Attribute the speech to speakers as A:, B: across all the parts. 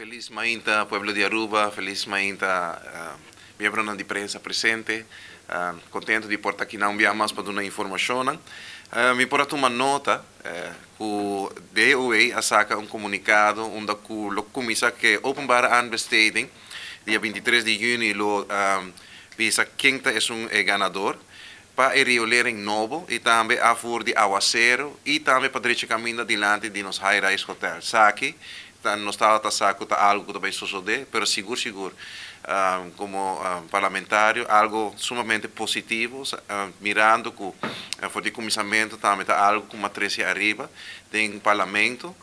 A: Feliz mainta, pueblo di Aruba, feliz mainta, miembronan di prensa presente. Contento di por ta aki un biaha mas pa duna informacion. Mi por a tuma nota cu DOW a saca un comunicado unda cu lo cuminsa cu openbare aanbesteding dia 23 di juni, lo bisa ken ta esun ganador pa e riolering nobo y tambe afvoer di awacero y tambe pa drecha caminda dilanti di nos high rise hotel. Esaki ta, nos tabata sa cu ta algo cu ta bay sucede, pero sigur sigur como parlamentario algo sumamente positivo, mirando cu for di cuminsamento tambe ta algo cu m'a trece ariba den parlamento,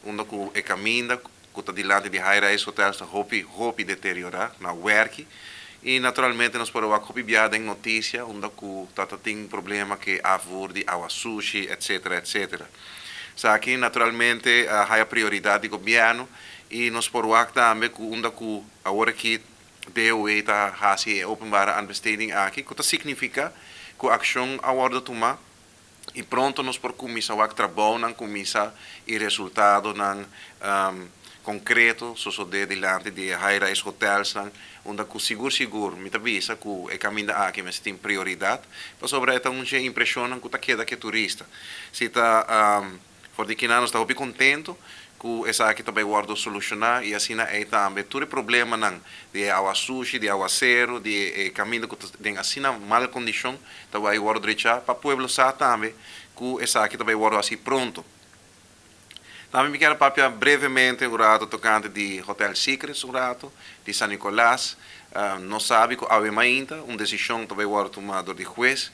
A: unda cu e caminda cu ta dilanti di high rise hotel ta hopi hopi deteriora na werki y naturalmente nos por wak hopi biaha den noticia unda cu ta tin problema cu afvoer di awa sushi, etc., etc. Esaki naturalmente haya prioridad di gobierno y nos por wak tambe cu unda cu awor aki DOW ta haci openbare aanbesteding aki, cu ta significa cu accion a wordo tuma y pronto nos por cuminsa wak trabounan cuminsa y resultadonan concreto sucede dilanti di high rise hotels nan, unda cu sigur sigur mi ta bisa cu e caminda aki mester tin prioridad pasobra e ta un impresionnan cu ta keda cu turista. Si ta for di kinan nos ta hopi contento cu esaki ta bay wordo soluciona y asina ey tambe tur e problemanan di awa sushi, di awacero, di e caminda cu ta den asina mal condicion ta bay wordo drecha pa pueblo sa tambe cu esaki ta bay wordo haci pronto. Tambe mi kier papia brevemente un rato tocante di Hotel Secrets un rato, di San Nicolas. Nos sabi cu awe mainta un decision ta bay wordo tuma door di hues.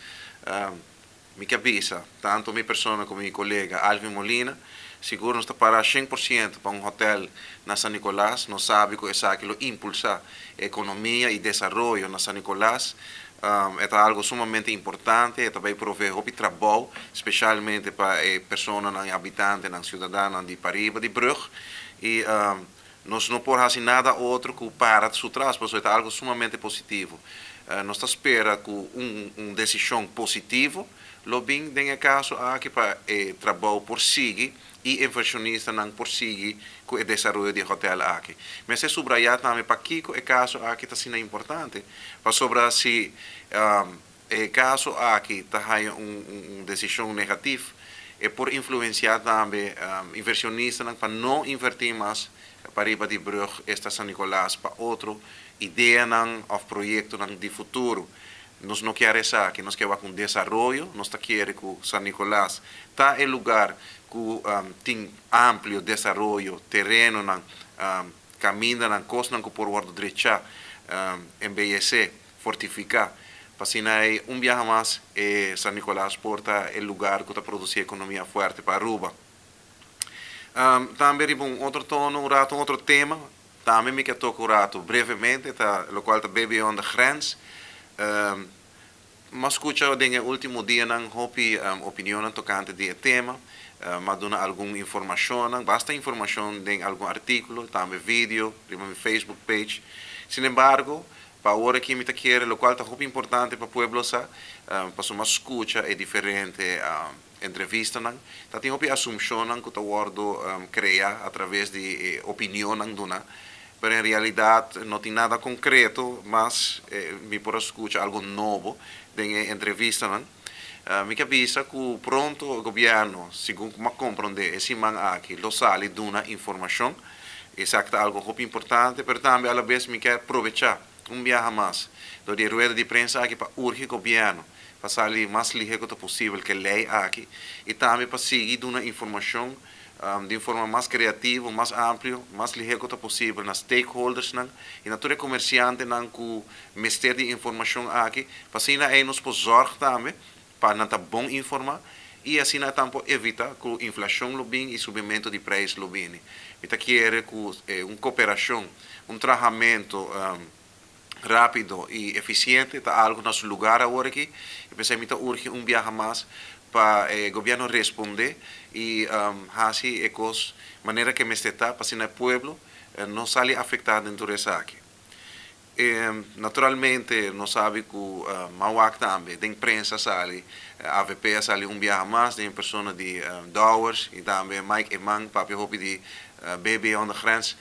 A: Mi kier bisa, tanto mi persona como mi colega Alvin Molina, sigur nos ta para 100% pa un hotel na San Nicolas. Nos sabi cu esaki lo impulsa economia y desaroyo na San Nicolas. Ta algo sumamente importante, ta bay provee hopi trabou, specialmente pa e personanan, habitantenan, ciudadanonan di pariba di brug. Y nos no por haci nada otro cu para su tras, pasobra ta algo sumamente positivo. Nos ta spera cu un decision positivo lo bin den e caso aki pa e trabou por sigui y inversionistanan por sigui cu e desaroyo di hotel aki. Mester subraya tambe pakico e caso aki ta asina importante. Pasobra si e caso aki ta haya un decision negativo, e por influencia tambe inversionistanan pa no inverti mas pariba di brug esta San Nicolas pa otro ideanan of proyectonan di futuro. Nos no kier esaki, nos kier un desaroyo, nos ta kier cu San Nicolas ta e lugar cu tin amplio desaroyo, terenonan, camindanan, cosnan cu por wordo drecha, embeyece, fortifica. Pa asina un biaha mas San Nicolas por ta e lugar cu ta produci economia fuerte pa Aruba. Tambe riba un otro tono, un rato, un otro tema, tambe mi kier toca un rato brevemente, ta, locual ta Beyond de Grens. M'a scucha den e ultimo dianan hopi opinionnan tocante di e tema, m'a duna algun informacion, basta informacion den algun articulo, tambe video, riba mi Facebook page. Sin embargo, pa awor aki mi ta kier, locual ta hopi importante pa pueblo sa, pasobra m'a scucha e diferente entrevistanan, ta tin hopi asumcionnan cu ta wordo crea a traves di opinionnan duna, pero en realidad no tin nada concreto, mas mi por a scucha algo nobo den e entrevistanan. Mi kier bisa cu pronto gobierno, segun cu m'a comprende e siman aki, lo sali duna informacion. Esaki ta algo hopi importante, pero tambe a la bes mi kier aprovecha un biaha mas door di rueda di prensa aki pa urgi gobierno pa sali mas lihe cu ta posibel cu e ley aki y tambe pa sigui duna informacion di un forma mas creativo, mas amplio, mas lihe cu ta posibel na stakeholdersnan y na tur e comerciantenan cu mester di informacion aki, pa asina ey nos por zorg tambe pa nan ta bon informa y asina tampo evita cu inflacion lo bin y subimento di prijs lo bini. Mi ta kier cu un cooperacion, un trahamento rapido y eficiente ta algo na su lugar awor aki. Y p'esey mi ta urgi un biaha mas pa e gobierno responde y haci e cos manera cu mester ta pa asina e pueblo no sali afecta den tur esaki. Naturalmente nos sabi cu Mawak tambe den prensa a sali, avp a sali un biaha mas den persona di Dowers y tambe Mike Eman papia hopi di BB on de grens.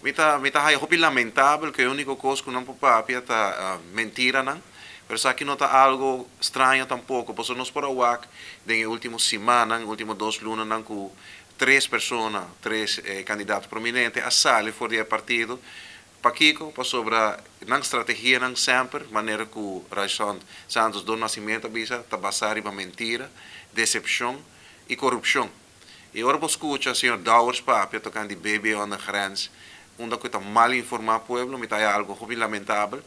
A: Mi ta mi ta haya hopi lamentabel cu e unico cos cu nan por papia ta mentiranan, pero esaki no ta algo straño tampoco pasobra nos por a wak den e ultimo simannan, ultimo dos lunanan cu tres persona, tres candidato prominente a sali for di e partido. Pakiko? Pasobra nan strategianan semper, manera ku Ryçond Santos do Nascimento a bisa, ta basá riba mentira, desepshon i korupshon. I ora bo skucha señor Dowers papia tokante di BB on de grens, unda ku e ta mal informá pueblo, mi ta haya algo hopi lamentabel,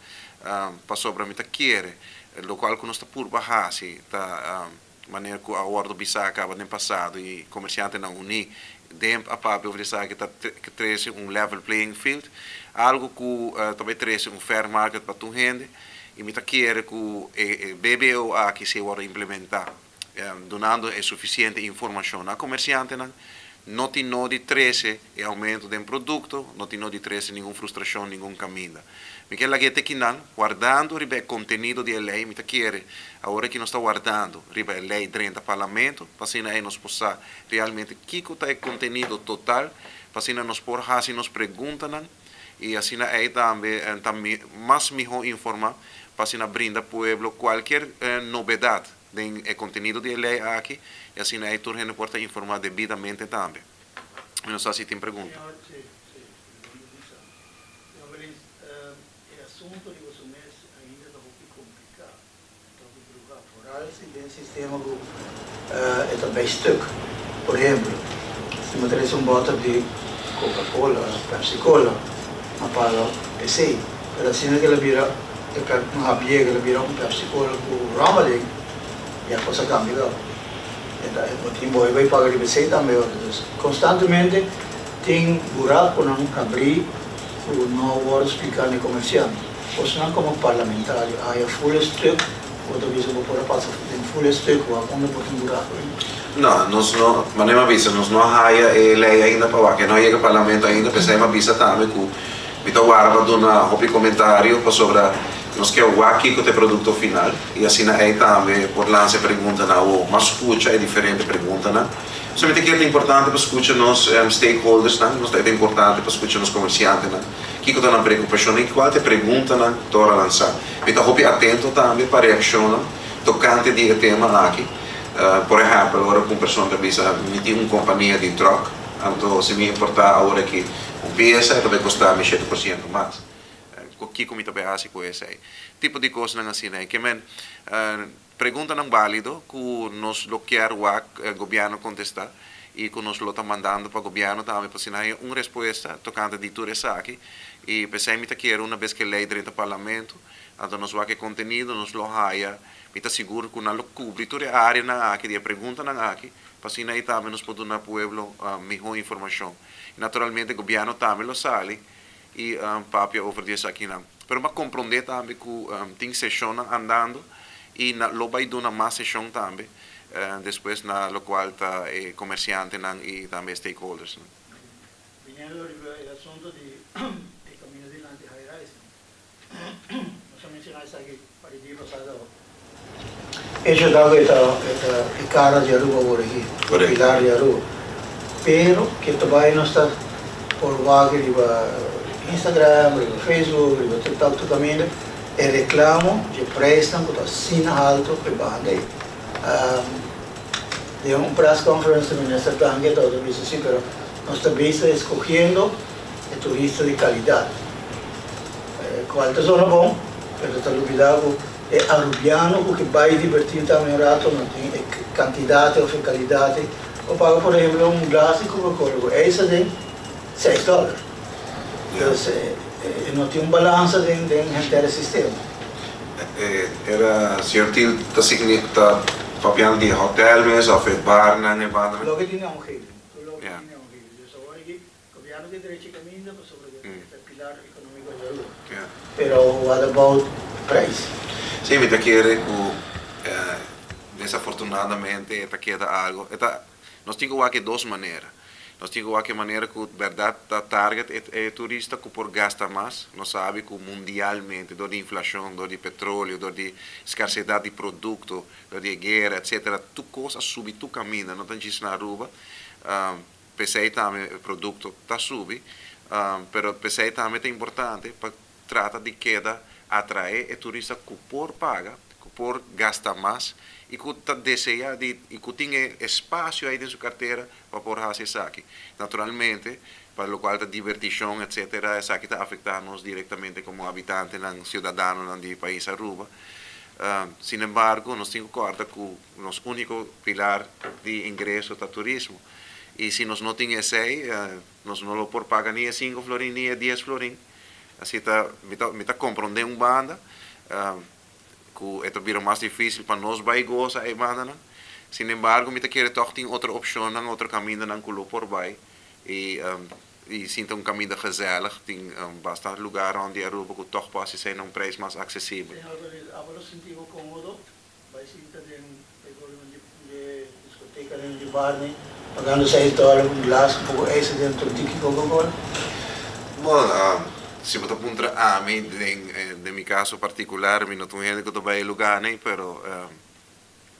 A: pasobra mi ta kere lokual ku nos ta purba hasi ta Manera cu a wordo bisa caba den pasado y comerciantenan uni den a papia over esaki ta trece un level playing field, algo cu ta bay trece un fair market pa tur hende y mi ta kere cu e BBO aki si e wordo implementa dunando e suficiente informacion na comerciantenan no tin no di trece e aumento den producto, no tin no di trece ningun frustracion ningun caminda. Mi ke laga e tekinan wardando riba e kontenido di e lei. Mi ta kere awor aki nos ta wardando riba e lei drenta Parlamento pa asina ei nos por sa realmente kiko ta e kontenido total, pa asina nos por hasi nos preguntanan i asina ei tambe ta mas mihó informá pa asina brinda pueblo kualkier nobedat den e kontenido di e lei aki i asina ei tur hende por ta informá debidamente tambe. Mi no sa si tin pregunta.
B: Señor Berlins, e asunto riba su mes ainda ta hopi complica, ta hopi bruha, vooral si den sistema cu e ta bay stuk. Por ehemplo, si bo trece un boter di Coca Cola, Pepsi Cola, a paga esey, pero asina cu el a bira e un habié, cu el a bira un Pepsi Cola cu rum aden, ya cos a cambia caba. Bo tin bo bay paga riba esey tambe ora. Dus constantemente. Tin buraconan abrí cu no a worde splica n'e comerciante. Osnan como parlamentario a haya full e stuk, bo ta bisa bo por a pasa den full e stuk wak unda por tin buraco ei?
A: No, nos no, manera mi a bisa, nos no a haya e ley ainda pa wak, e no a yega parlamento ainda, p'esei mi a bisa tambe cu mi ta wara pa duna hopi comentario pasobra nos kier wak kico ta e producto final y asina ei tambe por lansa e preguntanan awo, mas scucha e diferente preguntanan. So mi ta kere ta importante pa skucha nos stakeholdersnan, nos ta e ta importante pa skucha nos komersiantenan, kiko ta nan preokupashonnan i kual ta e preguntanan ku ta ora lansá. Mi ta hopi atento tambe pa reakshonnan tokante di e tema aki. Por ehèmpel, ora ku un persona ta bisa mi tin un kompania di tròk, anto si mi importá awor aki un piesa e ta bai kostá mi shete por siento mas. Kiko mi ta bai hasi ku esei? Tipo di kosnan asina. E ke men. Preguntanan bálido ku nos lo kier wak gobièrnu kontestá i ku nos lo ta mandando pa gobièrnu tambe pa asina haña un respuesta tokante di tur esaki. I p'esei mi ta kier una bes ku e lei drenta parlamento, anto nos wak e kontenido, nos lo haya, mi ta sigur ku nan lo kubri tur e áreanan aki di e preguntanan aki, pa asina ei tambe nos por duna pueblo mihó informashon. I naturalmente gobièrnu tambe lo sali i papia over di esakinan. Pero mi a komprondé tambe ku tin seshonnan andando i na lo bai duna mas seshon tambe despues na lokual ta e komersiantenan i tambe e stakeholdersnan.
B: Biniendo riba e asunto di e kaminda dilanti high rise, nos a menshoná esaki pa di dia pasá kaba. Hecho ta ku e ta e kara di Aruba awor aki, e pilar di Aruba. Pero ke ta bai nos ta por wak riba Instagram, riba Facebook, riba TikTok tur kaminda e reklamo dje preisnan ku ta asina haltu ku e banda ei. Den un press conference di Minister Tanke tabata bisa si pero nos ta bisa eskohiendo e turista di kalidat. Kual ta zona bon, pero ta lubida ku e arubiano ku ke bai divertí tambe un rato no tin e kantidat òf e kalidat pa paga por ehemplo un glas di Coca-Cola ku ijs aden seis dòler. Dus e no tin un balansa den henter e sistema.
A: Era señor Thiel ta signi ta papiando di e hotel mes òf e barnan e bandanan?
B: Loke tin na omgeving. Tur loke tin na omgeving. Dus awor aki Gobierno tin derecho e caminda pasobra e ta e pilar economico di Aruba. Pero what about e prijs?
A: Sí, mi ta kere cu desafortunadamente e ta keda algo, e ta, nos tin cu wak e dos manera. Nos tin ku wak e manera ku bèrdat ta target e turista ku por gasta mas. Nos sabi ku mundialmente dor di inflashon, dor di petroleo, dor di skarsedat di produkto, dor di e guera etsetera tur kos a subi tur kaminda, no ta djis na Aruba. P'esei tambe e produkto ta subi, pero p'esei tambe ta importante pa trata di keda atraé e turista ku por paga, ku por gasta mas i ku ta deseá di i ku tin e espasio ei den su kartera pa por hasi esaki. Naturalmente, pa lokual ta dibertishon etsetera, esaki ta afektá nos direktamente komo habitantenan, siudadanonan di pais Aruba. Sinembargo, nos tin ku kòrda ku nos úniko pilar di ingreso ta turismo i si nos no tin esei, nos no lo por paga ni e sinku florin ni e dies florin. Así ta, mi ta, mi ta komprondé un banda ku e ta bira mas difísil pa nos bai gosa e bandanan. Sin embargo, mi ta kere tòg tin otro opshonnan, otro kamindanan ku lo por bai i i sinta un kaminda gezellig. Tin basta lugá rònt di Aruba ku tòg por hasi esei na un preis mas aksesibel.
B: Señor Doris, abo lo sinti bo kómodo Bai sinta den e golnan di e discoteca den di bar ni pagando seis dollar un glas cu poco ijs adentro un tiki coca cola.
A: Bon, si bo ta puntra ami den den mi caso particular mi no ta un hende cu ta bai e lugar ni pero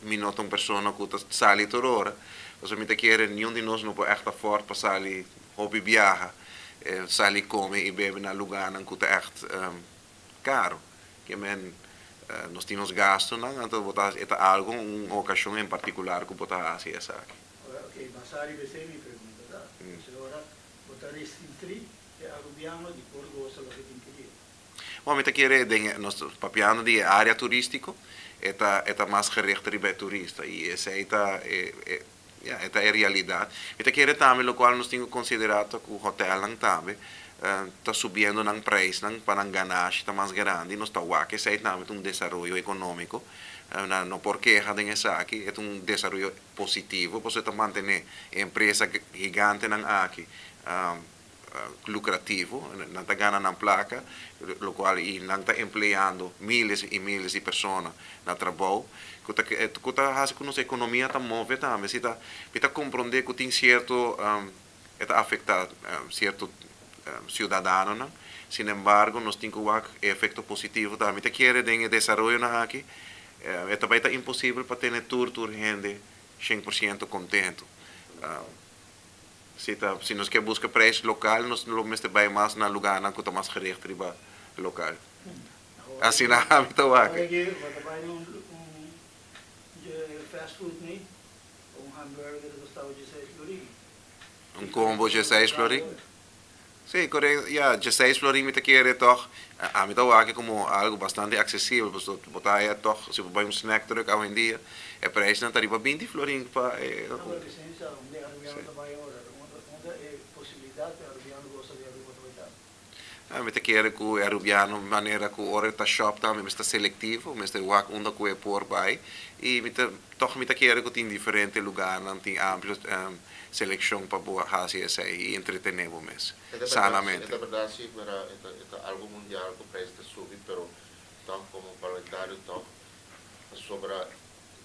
A: mi no ta un persona cu ta sali tur ora pasobra mi ta kere niun di nos no por echt afford pa sali hopi biaha sali come y bebe na lugarnan cu ta echt Caro. Ke men nos tin nos gastonan, anto bo ta e ta algo, un ocasion en particular cu bo ta haci esaki.
B: Ora, ok, basa riba esey mi pregunta ta, si ora bo ta restringí e Arubiano di por goza loke tin kiria?
A: Bon, mi ta kere den e, nos ta papiando di e area turistico, e ta e ta mas gericht riba e turista y esey ta e e ya e ta e realidad. Mi ta kere tambe locual nos tin cu considera ta cu hotelnan tambe ta subiendo nan prijsnan pa nan ganashi ta mas grandi. Nos ta wak esei tambe ta un desaroyo economico. Nan no por keha den esaki, e ta un desaroyo positivo pasobra e ta mantene e empresa gigantenan aki lucrativo, nan ta gana nan placa, locual y nan ta empleando miles y miles di persona na trabou, cu ta cu ta haci cu nos economia ta move tambe. Si ta mi ta comprende cu tin cierto e ta afecta cierto ciudadanonan, sin embargo nos tin cu wak e efecto positivo tambe. Mi ta kere den e desaroyonan aki e ta bay ta imposibel pa tene tur tur hende 100% contento. Si ta si nos ke buska prijs lokal nos lo mester bai mas na lugarnan ku ta mas gericht riba lokal. Asina ami ta wak.
B: Ora ke bo ta bai na un fast food ni un hamburger ta kostabo dieseis florin.
A: Un combo dieseis florin? Sí, correcto. Ya, dieseis florin mi ta kere tog. Ami ta wak como algo bastante accesibel, pasobra bo ta haya tog, si bo bai un snack truck awendia, e prijsnan ta riba binti florin pa e.
B: No, pero licencia, unda e Arubiano ta bai ora? Unda e posibilidad pa e Arubiano gosa di Aruba ta bai ta?
A: Mi ta kere cu e Arubiano, manera cu ora e ta shop tambe mester ta selectivo, mester wak unda cu e por bai. Y mi ta, tog mi ta kere cu tin diferente lugarnan, tin amplio Selekshon pa bo hasi esei i entretené bo mes sanamente.
C: E ta berdad si, pero e ta algo mundial ku prijs ta subi, pero tòg komo parlamentario tòg pasobra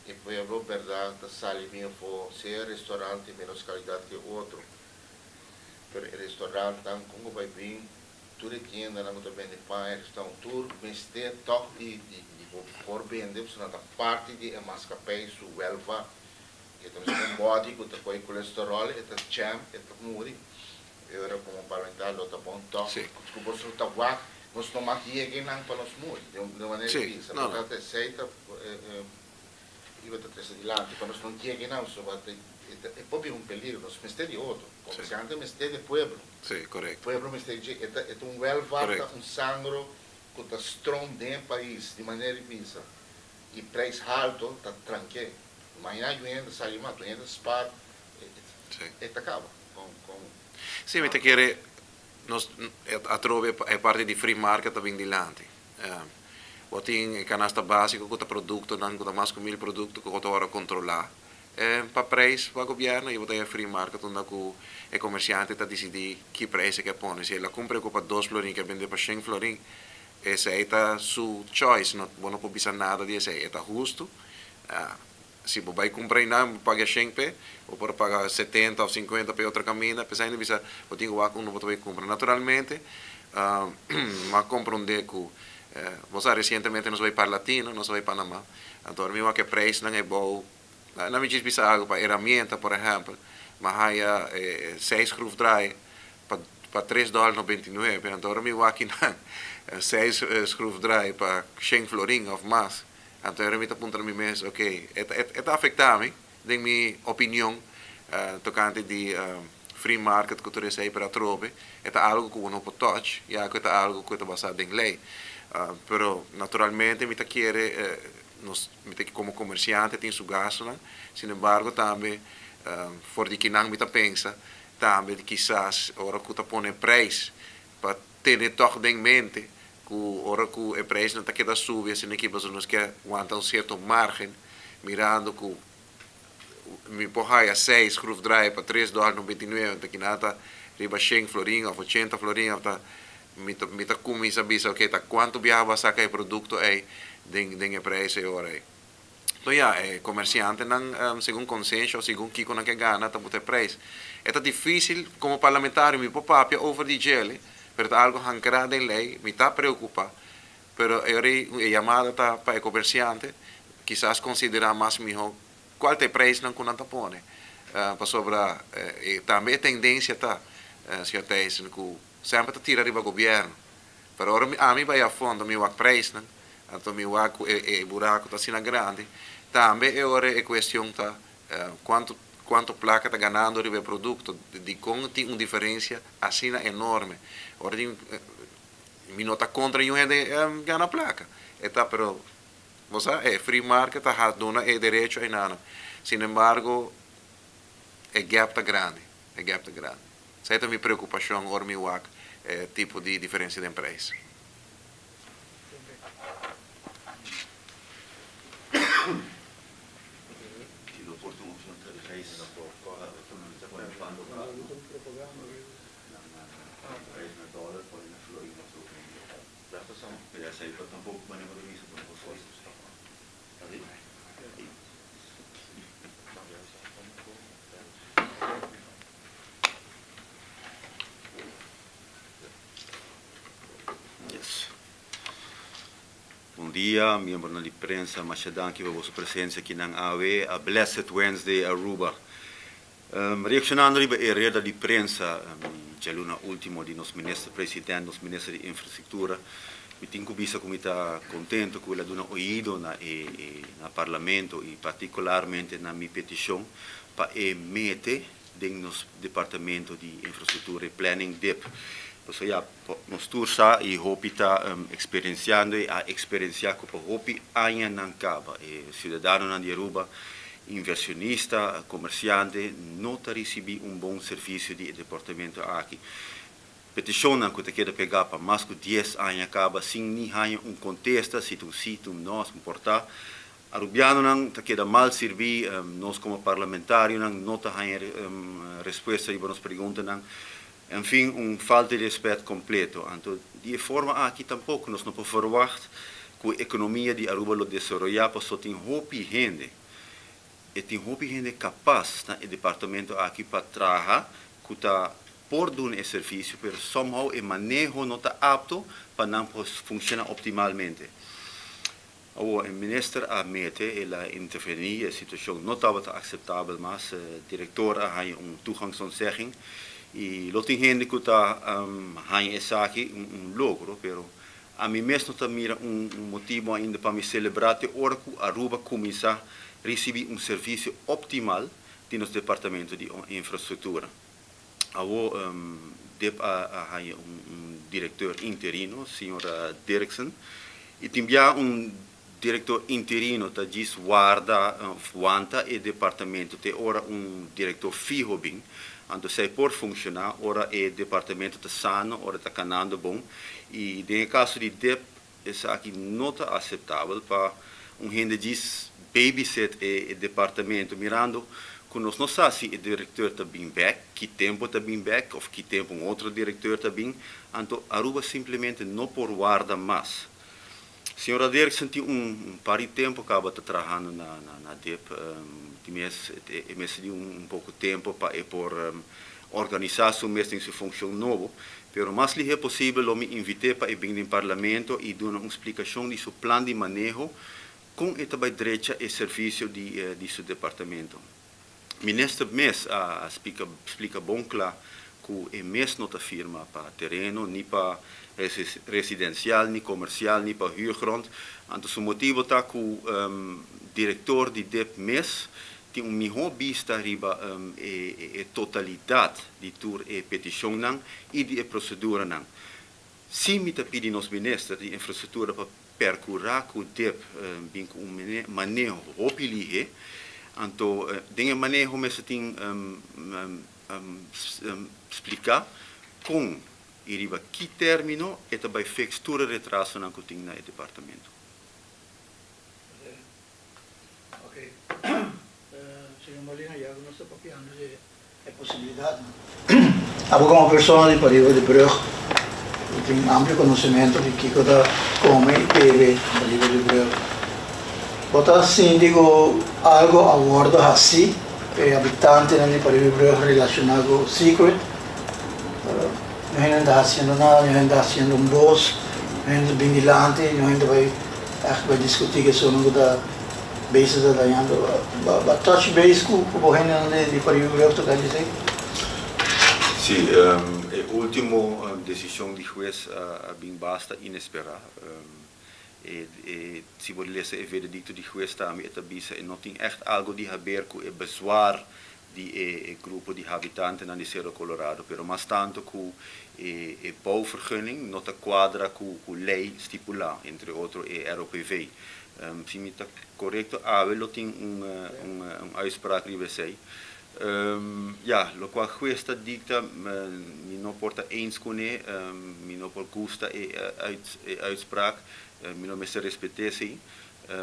C: e pueblo berdad ta sali bien afó, sea restaurant tin menos kalidat ke otro, pero e restaurantnan kon ku bai bin tur e tiendanan ku ta bende paña, restaurant tur mester tòg di bo por bende pasobra nan ta parti di e maskapei su welvaart. E ta mester un body cu ta coy colesterol, e ta jam, e ta muri. E ora como parlamentario lo ta bon toch cu boso ta wak, nos no mag yega eynan pa nos muri, di un manera di bisa. Por tanto esey ta iba ta trece dilanti, pa nos no yega eynan, pasobra e por bin un peligro, nos mester di otro, comerciante mester di pueblo, pueblo mester di dje, e ta un welvaart, ta un sangro cu ta stroom den e pais, di manera di bisa, y prijs halto ta tranke. Mañana yu hende sali mas, tu hende spaar, e ta caba con con.
A: Sí, mi ta kere nos atrobe e parti di free market ta bin dilanti. Bo tin e canasta basico cu ta productonan cu ta mas cu mil producto cu bo ta worde controla pa prijs pa gobierno y bo ta e free market unda cu e comerciante ta dicidi ki prijs e ke pone. Si el a cumpra e cu pa dos florin ke bende pa shen florin, esey ta su choice, bo no por bisa nada di esey. E ta husto? Si bo bai kumpra einan bo paga shen p'e, bo por paga setenta òf sinkuenta p'e otro kaminda, p'esei hende bisa bo tin ku wak unda bo ta bai kumpra. Naturalmente mi a komprondé ku bo sa resientemente nos bai Parlatino, nos bai Panama, anto ora mi wak e preisnan ei bou, na mi djis bisa algu pa heramienta por ehèmpel, mi a haya seis schroefdraai pa pa tres dòler 99, anto ora mi wak einan seis schroefdraai pa shen florin òf mas. Anto era mi ta puntra mi mes, ok, e ta e ta afecta mi den mi opinion tocante di free market cu tur esey, pero atrobe e ta algo cu bo no por touch, ya cu e ta algo cu e ta basa den ley. Pero naturalmente mi ta kere nos mi ta como comerciante tin su gastonan, sin embargo tambe for di kinan mi ta pensa tambe kisas ora cu ta pone prijs pa tene tog den mente ku ora ku e preisnan ta keda subi asina aki pasobra nos ke wanta un sierto margen mirando ku mi por haya seis schroefdraai pa tres dòler 99 ta kina ta riba shen florin òf ochenta florin òf ta mi ta mi ta kuminsa bisa oke ta kuantu biaha bo a saka e produkto ei den den e preis e ora ei. Enton ya e komersiantenan segun konsensha òf segun kiko nan ke gana ta buta e preis. E ta difísil komo parlamentario mi por papia over di djele pero ta algo hankrá den lei, mi ta preokupá, pero e ora ei e yamada ta pa e komersiante kisas konsiderá mas mihó kual ta e preisnan ku nan ta pone pasobra tambe e tendensia ta señor Thijssen ku semper ta tira riba gobièrnu pero ora ami bai a fondo mi wak preisnan anto mi wak ku e buraku ta asina grandi tambe e ora e kuestion ta Kuantu kuantu plaka ta ganando riba e produkto? Dikon tin un diferensia asina enorme? Ora tin mi no ta kontra yu hende gana plaka, e ta pero bo sa e free market ta ha duna e derecho enanan. Sin embargo e gap ta grandi, e gap ta grandi. Esei ta mi preokupashon ora mi wak e tipo di diferensia den preis.
D: Bon dia, miembronan di prensa, masha danki pa boso presencia akinan awe. A blessed Wednesday Aruba. Reaccionando riba e reda di prensa djaluna ultimo di nos minister president, nos minister di infrastructura, mi tin cu bisa cu mi ta contento cu el a duna oido na e na parlamento y particularmente na mi peticion pa e mete den nos departamento di infrastructura y planning dip. Pasobra ya nos tur sa y hopi ta experienciando y a experiencia cu pa hopi añanan caba e ciudadanonan di Aruba, inversionista, comerciante no ta ricibi un bon servicio di e departamento aki. Peticionnan cu ta keda pega pa mas cu dies aña caba sin ni haña un contesta, si ta un si, ta un no, importa. Arubianonan ta keda mal sirbí, nos komo parlamentarionan no ta haña respuesta riba nos preguntanan. En fin, un falta di respet kompleto. Anto di e forma aki tampoko nos no por verwagt ku e ekonomia di Aruba lo desaroyá pasobra tin hopi hende, e tin hopi hende kapas na e departamento aki pa traha ku ta por duna e servisio pero somehow e maneho no ta apto pa nan por funshoná optimalmente. Awor, e minister a mete, el a intervení, e situashon no tabata akseptabel mas, e direktor a haña un toegangsontzegging i lo tin hende ku ta haña esaki un logro, pero ami mes no ta mira un motibu ainda pa mi selebrá te ora ku Aruba kuminsá risibí un servisio optimal di nos departamento di infrastruktura. Awor dip a haña un directeur interino, señor Dirksen, y tin bia un director interino ta djis warda of wanta e departamento te ora un director fiho bin. Anto esei por funciona ora e departamento ta sano, ora ta canando bon. Y den e caso di dip esaki no ta aceptabel pa un hende djis babysit e departamento mirando cu nos no sa si e directeur ta bin bek, ki tempo ta bin bek of ki tempo un otro directeur ta bin, anto Aruba simplemente no por warda mas. Señora Derksen tin un par di tempo caba ta trahando na dip. Di mes e mester di un poco tempo pa e por organisa su mes den su funcion nobo. Pero mas lihe posibel lo mi invit'é pa e bin den Parlamento y duna un splicacion di su plan di maneho con e ta bay drecha e servicio di su departamento. Minister mes a splica bon cla cu e mes no ta firma pa tereno, ni pa residencial, ni comercial, ni pa huurgrond. Anto su motibo ta cu director di dip mes tin un miho bista riba e totalidad di tur e peticionnan y di e proceduranan. Si mi ta pidi nos minister di infrastructura pa percura cu dip bin cu un maneho hopi lihe, anto den e maneho mester tin splica con y riba ki termino e ta bay fix tur e retrasonan cu tin na e departamento.
B: Ok. Señor Molina, ya cu nos ta papiando di e posibilidadnan, abo como persona di pariba di brug, bo tin amplio conocimento di kico ta come y bebe pariba di brug. Bo ta sinti cu algo a wordo haci pa e habitantenan di pariba di brug relaciona cu Secret? No hende ta haciendo nada, no hende ta haciendo un bos, no hende ta bin dilanti, no hende ta bay Echt bai diskutí ku esunnan ku ta bezig ta dañando. Ba touch base ku bo hendenan di Pariba Brug tokante esei?
D: Sí, e último desishon di hues a bin basta inesperá. E si bo lesa e veredikto di hues tambe e ta bisa e no tin ègt algu di haber ku e bezwaar di e grupo di habitantenan di Cerro Colorado, pero mas tanto cu e bouwvergunning no ta cuadra cu ley stipula, entre otro e ROPV. Si mi ta corecto awe lo tin un uitspraak riba esey. Ya, locual huez ta dicta mi no por ta eens cune, mi no por gusta e uitspraak, mi lo mester respete esey.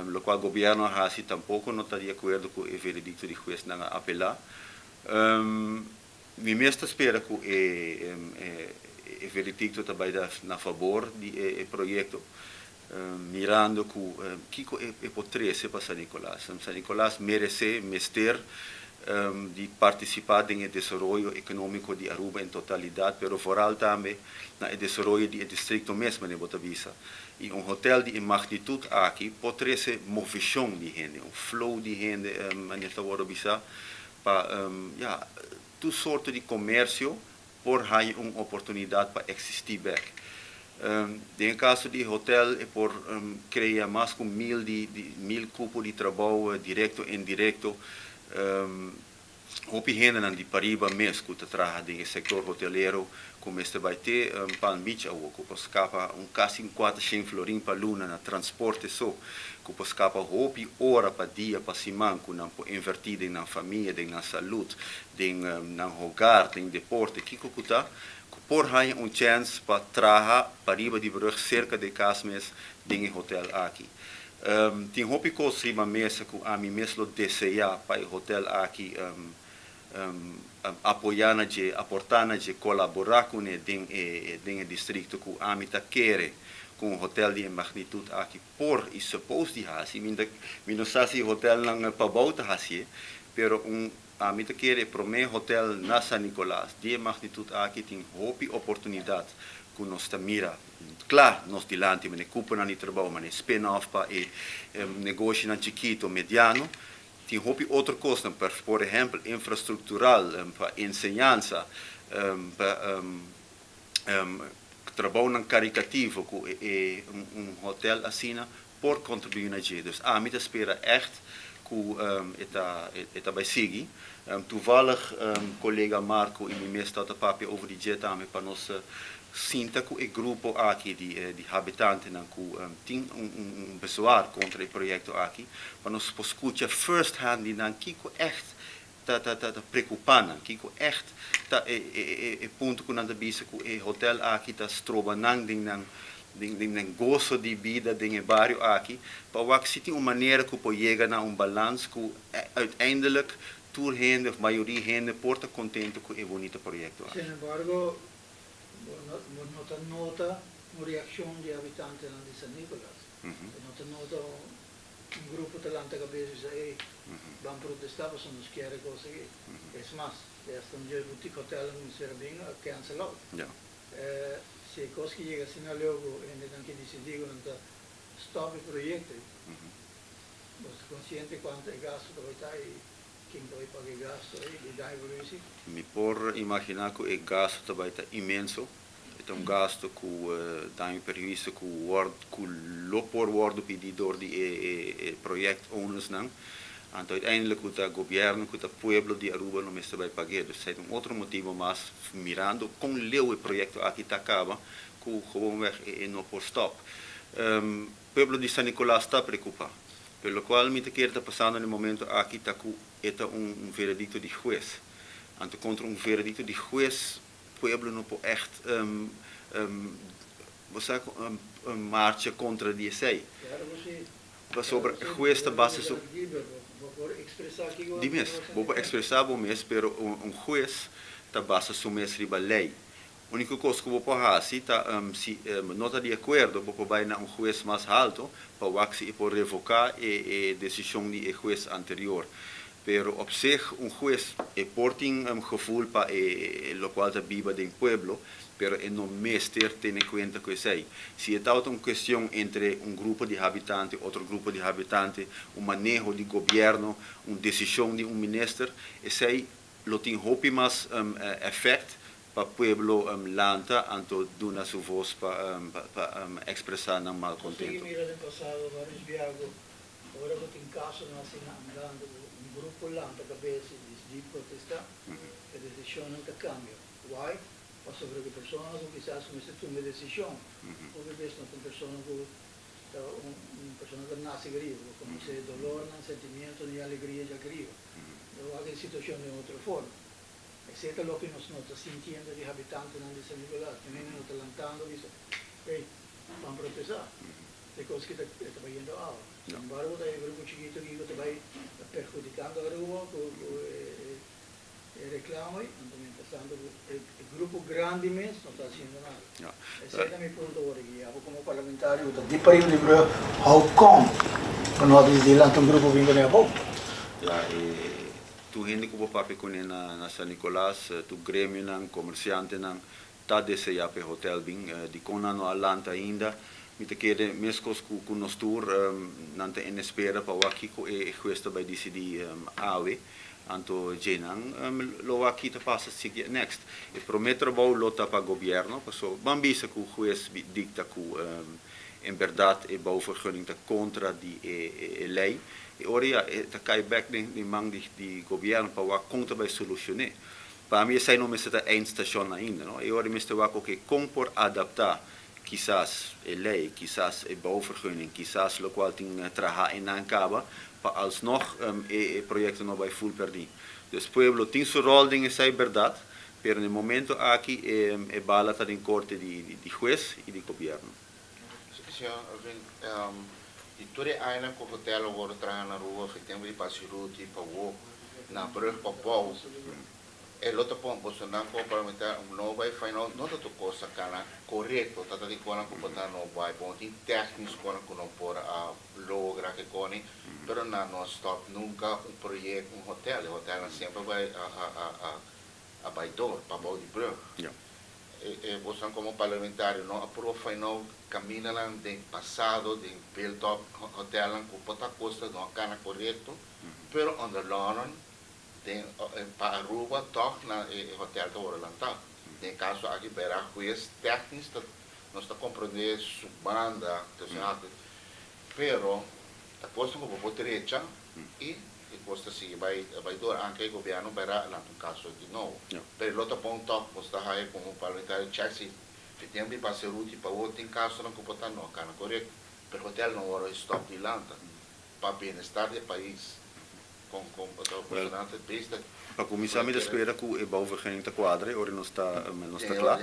D: Locual gobierno a haci tampoco no ta di acuerdo cu e veredicto di huez, nan a apela. Mi mes ta spera cu e veredicto ta bay na fabor di e proyecto, mirando cu kico e por trece pa San Nicolas. San Nicolas merece, mester di participa den e desaroyo economico di Aruba en totalidad, pero vooral tambe na e desaroyo di e districto mes, manera bo ta bisa. I un hotel di e magnitut aki por trese moveshon di hende, un flow di hende, manera ta wòrdu bisá, pa ya, tur sorto di komersio por haña un oportunidat pa eksistí bèk. Den e kaso di e hotel e por krea mas ku mil di mil kupo di trabou direkto e indirekto. Hopi hendenan di pariba mes ku ta traha den e sektor hotelero ku mester bai te Palm Beach awor ku por skapa un kasi un kuatershen florin pa luna na transporte so, ku por skapa hopi ora pa dia pa siman ku nan por invertí den nan famia, den nan salud, den nan hogar, den deporte, kiko ku ta, ku por haña un chèns pa traha pariba di brug serka di e kas mes den e hotel aki. Tin hopi kos riba mesa ku ami mes lo deseá pa e hotel aki apoyá na dje, aportá na dje, kolaborá kuné den e den e distrikto ku ami ta kere ku un hotel di e magnitut aki por i suppose di hasi. Mi ta mi no sa si hotelnan pabou ta hasié, pero un ami ta kere e promé hotel na San Nicolas di e magnitut aki tin hopi oportunidat ku nos ta mira. Kla nos dilanti mane kuponan di trabou, mane spin-off pa e negoshinan chikito, mediano. Tin hopi otro kosnan, por ehèmpel infrastruktural, pa enseñansa, pa trabounan karikativo ku e un hotel asina por kontribuí na dje. Dus ami ta spera ègt ku e ta e ta bai sigui. Toevallig kolega Marco i mi mes tabata papia over di dje tambe pa nos sinta ku e grupo aki di di habitantenan ku tin un un bezwaar kontra e proyekto aki pa nos por skucha first hand di nan kiko ègt ta ta ta preokupá nan, kiko ègt ta e e e punto ku nan ta bisa ku e hotel aki ta stroba nan den nan den den nan goso di bida den e bario aki, pa wak si tin un manera ku por yega na un balans ku uiteindelijk tur hende òf mayoria hende por ta kontento ku e bonito proyekto aki.
B: Sin embargo, bo no ta nota. Un reaccion di habitantenan di San Nicolas. E no ta nota un grupo ta lanta cabes bisa ey, ban protesta pasobra nos kier e cos aki. Es mas, te hasta un dje boutique hotelnan cu mester a bin a cancel out. Si e cos ki yega asina leu cu hendenan ki dicidi cu nan ta stop e proyecto ey, bo ta consciente cuanto e gasto ta bay ta y ken ta bay paga e gasto ey di daño produci?
D: Mi por imagina cu e gasto ta bay ta inmenso. E ta un gasto cu daño y perhuicio cu word cu lo por wordo pidi door di e e project ownersnan. Anto uiteindelijk cu ta gobierno cu ta pueblo di Aruba lo mester bay pag'e. Dus esey ta un otro motibo mas mirando con leu e proyecto aki ta caba cu gewoonweg e e no por stop. Pueblo di San Nicolas ta preocupa. Pero locual mi ta kere ta pasando na e momento aki ta cu e ta un un veredicto di huez. Anto contra un veredicto di huez Pueblo no por echt bo sa marcha contra di esey. Pasobra e huez ta basa su. Di mes, bo por expresa bo mes, pero un huez ta basa su mes riba ley. Unico cos cu bo por haci ta si no ta di acuerdo bo por bay na un huez mas halto pa wak si e por revoca e decision di e huez anterior. Pero op zich un hues e por tin gevoel pa e locual ta biba den pueblo, pero e no mester tene cuenta cu esey. Si e tabata un cuestion entre un grupo di habitante, otro grupo di habitante, un maneho di gobierno, un decision di un minister, esey lo tin hopi mas effect pa pueblo lanta anto duna su voz pa expresa nan
B: Nos sigui
D: malcontento.
B: mira den pasado varios biaha Ora ku tin kasonan asina andando ku un grupo lanta kabes i disidí protestá, e desishonnan ta kambia. Why? Pasobra ku e persona ku kisas mester tuma e desishon, hopi bes no ta un persona ku ta un persona ku a nase griego, ku konosé e dolornan, sentimientonan i alegria dja griego. Lo wak e situashon den otro forma. Esei ta loke nos no ta sintiendo di habitantenan di San Nicolas. Niun hende no ta lantando bisa, Hey, ban protestá. E kos ki ta e ta bayendo awa. Sin embargo ta e grupo chikito aki ku ta bai ta perhudikando Aruba ku ku e e reklamo ei, anto mientras tanto ku e grupo grandi mes no ta hasiendo nada. Esei ta mi punto ora aki. Abo komo parlamentario ku ta di pariba di brug, how come ku no a disidi lanta un grupo bin kuné abou?
D: Ya e tur hende ku bo papia kuné na na San Nicolas, tur gremionan, komersiantenan, Ta desea p'e hotel bin. Dikon nan no a lanta ainda? Mi ta kere meskos ku nos tur, nan ta en espera pa wak kiko e hues ta bai disidí awe. Anto dje nan lo wak ki ta pasa sigui next. E promé trabou lo ta pa gobièrnu, paso ban bisa ku hues dikta ku en bèrdat e bouwvergunning ta kontra di e lei. E ora ya e ta kai bèk den man di gobièrnu pa wak kon ta bai solushon'é. Pa mi esei no mester ta eindstation ainda, no. E ora mester wak oke kon por adapta kisas e lei, kisas e bouwvergunning, kisas lokual tin traha einan kaba pa alsnog e proyekto no bai ful perdí. Dus pueblo tin su ròl den esei bèrdat, pero na e momento aki e bala ta den korte di hues i di gobièrnu.
C: Señor Alvin, di tur e añanan ku hotel a wòrdu traha na Aruba, for tempu di Basiruti pa wou na brug pa bou, e lo ta pon bosonan komo parlamentario un no bai final, no ta tur kos ta kana korekto, ta ta di konan ku por ta no bai bon, tin tèknis konan ku no por a logra ke koni, pero nan no a stòp nunka un proyekto, un hotel, e hotelnan semper bai a a a a bai dor pa bou di brug. E bosonan komo parlamentario no a proba final kamindanan den pasado den built up hotelnan ku por ta kosta no a kana korekto, Pero onder London den pa Aruba tog na e hotel ta worde lanta. Den e caso aki bera huez technisch ta nos ta comprende su banda tussen haakjes pero ta cosnan cu bo por drecha y e cos ta sigui bay bay door anke e gobierno bera a lanta un caso di nobo. Pero lo ta bon tog nos ta haya como parlamentario check si tempo di pasa e ruti pa wou tin casonan cu por ta no a cana corecto pero hotel no worde stop di lanta. Pa bienestar di e pais. Kon kon ta personal ta bes ta.
D: Pa kuminsá mi ta spera ku e bouwvergunning ta kuadra e ora nos ta nos ta kla.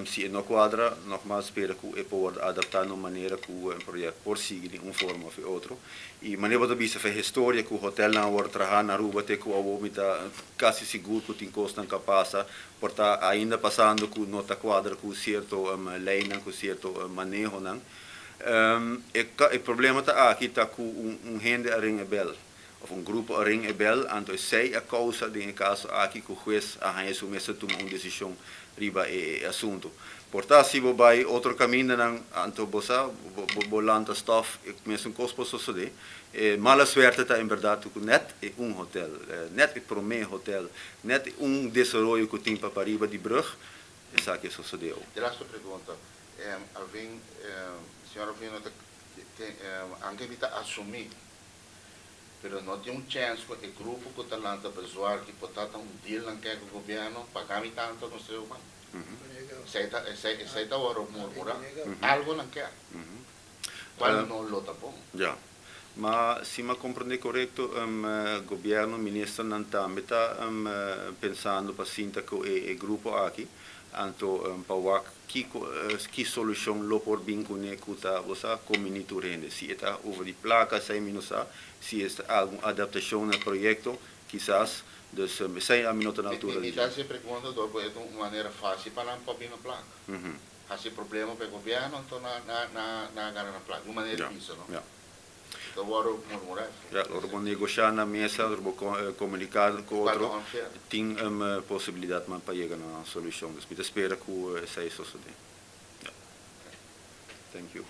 D: Si e no kuadra nogmaals spera ku e por wòrdu adaptá na un manera ku e proyekto por sigui den un forma òf e otro. I manera bo ta bisa fe historia ku hotelnan a wòrdu trahá na Aruba te ku awor mi ta kasi sigur ku tin kosnan ku a pasa por ta ainda pasando ku no ta kuadra ku sierto leinan ku sierto manehonan. E problema ta aki ta ku un hende a ring e bel of un grupo a ring e bel, anto esei a kousa den e kaso aki ku hues a haña su mester tuma un desishon riba e asuntu. Por ta si bo bai otro kamindanan anto bo sa bo lanta stof e mesun kos por sosodé. E mala suerte ta en bèrdat ku nèt e un hotel, nèt e promé hotel, nèt e un desaroyo ku tin pa pariba di brùg esaki a sosodé awo.
C: De laatste pregunta. Alvin, señor Alvin no ta anke mi ta asumí, pero no tin un chèns ku e grupo ku ta lanta bezwaar ki por ta ta un deal nan ke ku gobièrnu, paga mi tantu nos ta yuba. Esei ta esei esei ta wòrdu murmurá. Algu nan ke, kual no lo ta bon.
D: Ya. Ma si mi a komprendé korekto, gobièrnu, ministernan tambe ta pensando pa sinta ku e grupo aki. Anto pa wak kiko ki solushon lo por bin kuné ku ta bo sa kombiní tur hende. Si e ta over di plaka esei mi no sa, si e ta algun adaptashon na e proyekto kisas, dus esei ami no ta na altura
C: di. Mi ta hasi e pregunta dor ku e ta un manera fásil pa nan pa bin na plaka. Hasi problema pa e gobièrnu anto nan nan a gana nan plaka. Di un manera di bisa no. Ta wòrdu murmurá.
D: Ja, ora bo negoshá na mesa, ora bo komuniká ku otro, tin posibilidat mas pa yega na solushon. Dus mi ta spera ku esei sosodé. Ja. Thank you.